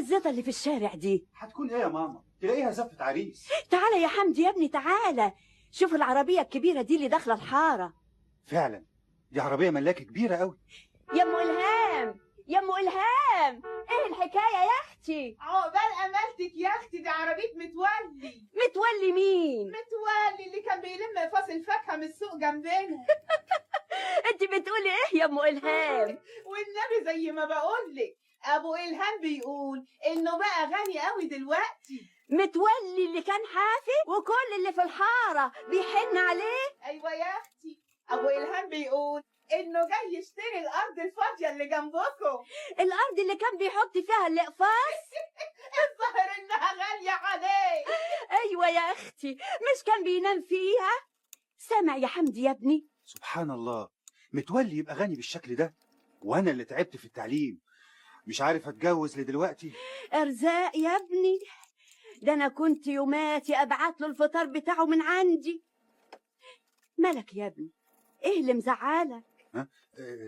الزيطة اللي في الشارع دي؟ هتكون ايه يا ماما؟ تلاقيها زفة عريس. تعالى يا حمدي يا ابني تعالى، شوف العربية الكبيرة دي اللي داخلة الحارة. فعلا دي عربية ملاكي كبيرة قوي. يا ام الهام، يا ام الهام، ايه الحكاية يا اختي؟ عقبال امالتك يا اختي، دي عربية متولي. متولي مين؟ متولي اللي كان بيلم فاصل فاكهة من السوق جنبنا. انت بتقولي ايه يا ام الهام؟ والنبي زي ما بقولك، ابو الهام بيقول انه بقى غني قوي دلوقتي. متولي اللي كان حافي وكل اللي في الحارة بيحن عليه؟ ايوه يا اختي، ابو الهام بيقول انه جاي يشتري الارض الفاضيه اللي جنبكم. الارض اللي كان بيحط فيها الاقفاص؟ الظاهر انها غالية عليه. ايوه يا اختي، مش كان بينام فيها؟ سامع يا حمدي يا ابني؟ سبحان الله، متولي يبقى غني بالشكل ده، وانا اللي تعبت في التعليم مش عارف اتجوز لدلوقتي. ارزاق يا ابني، ده انا كنت يوماتي ابعت له الفطار بتاعه من عندي. مالك يا ابني؟ ايه اللي مزعلك؟ ها؟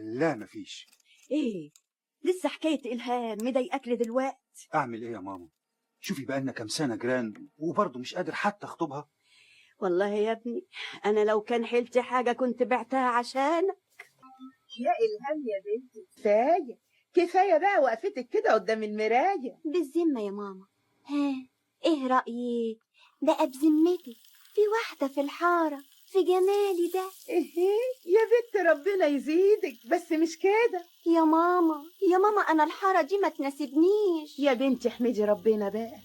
لا مفيش. ايه لسه حكاية الهام مضايقاك لدلوقتي؟ اعمل ايه يا ماما؟ شوفي بقالنا كام سنة جيران وبرضه مش قادر حتى اخطبها. والله يا ابني انا لو كان حيلتي حاجة كنت بعتها عشانك. يا الهام يا بنتي كفاية كفاية بقى وقفتك كده قدام المراية. بالذمه يا ماما، ها ايه رايك بقى؟ بذمتك في واحدة في الحارة في جمالي ده؟ ايه يا بنت ربنا يزيدك، بس مش كده يا ماما. يا ماما انا الحارة دي ما تناسبنيش. يا بنتي احمدي ربنا بقى.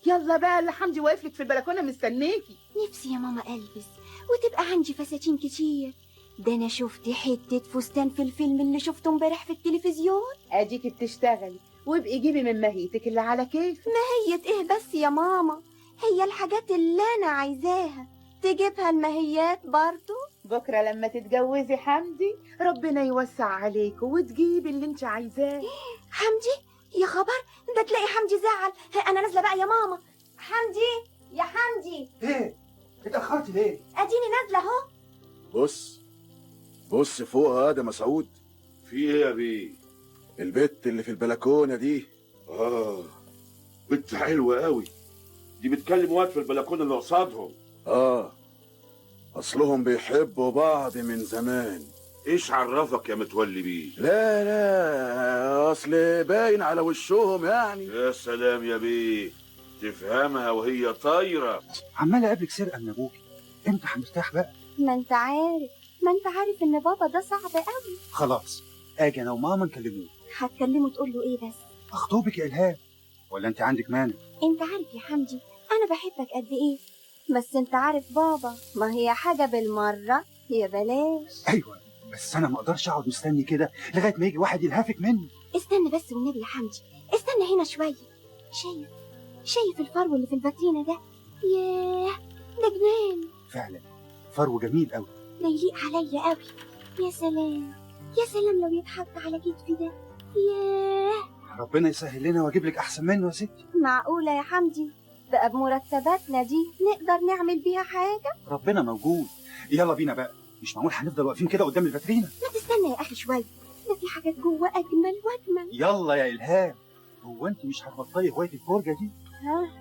يلا بقى اللي حمدي واقف لك في البلكونه مستنيكي. نفسي يا ماما البس وتبقى عندي فساتين كتير. ده انا شفت حتة فستان في الفيلم اللي شفته امبارح في التلفزيون. اديكي بتشتغلي وابقي جيبي من ماهيتك اللي على كيف. ماهية ايه بس يا ماما؟ هي الحاجات اللي انا عايزاها تجيبها الماهيات برضو. بكره لما تتجوزي حمدي ربنا يوسع عليك وتجيبي اللي انت عايزاه. حمدي؟ يا خبر، ده تلاقي حمدي زعل. انا نازله بقى يا ماما. حمدي يا حمدي. ايه اتاخرتي ليه؟ اديني نازله اهو. بص بص فوق هذا مسعود. في ايه يا بيه؟ البت اللي في البلكونه دي. اه بنت حلوة قوي دي، بتكلم واد في البلكونه اللي قصادهم. اه اصلهم بيحبوا بعض من زمان. ايش عرفك يا متولي بيه؟ لا لا اصل باين على وشهم يعني. يا سلام يا بيه، تفهمها وهي طايره. عمال اقابلك سرقه من ابوكي، امتى هنرتاح بقى؟ ما انت عارف، ما انت عارف ان بابا ده صعب قوي. خلاص اجي انا وماما نكلموه. هتكلمه تقول له ايه بس؟ اخطبك يا الهام، ولا انت عندك مانع؟ انت عارف يا حمدي انا بحبك قد ايه، بس انت عارف بابا ما هي حاجة بالمرة يا بلاش. ايوه بس انا ما اقدرش اقعد مستني كده لغاية ما يجي واحد يلهفك مني. استنى بس والنبي يا حمدي، استنى هنا شوية. شايف شايف الفرو اللي في الفاترينا ده؟ ياه ده جنان. فعلا فرو جميل قوي، ده يليق عليا قوي. يا سلام يا سلام لو يتحط على كتفي ده. ياه ربنا يسهل لنا واجيب لك احسن منه يا ستي. معقولة يا حمدي؟ بقى بمرتباتنا دي نقدر نعمل بيها حاجة؟ ربنا موجود. يلا بينا بقى، مش معقول هنفضل واقفين كده قدام الفاترينا. ما تستنى يا اخي شوية، ده في حاجات جوه اجمل واجمل. يلا يا الهام، هو انت مش هتبطلي هواية الفرجة دي؟ ها؟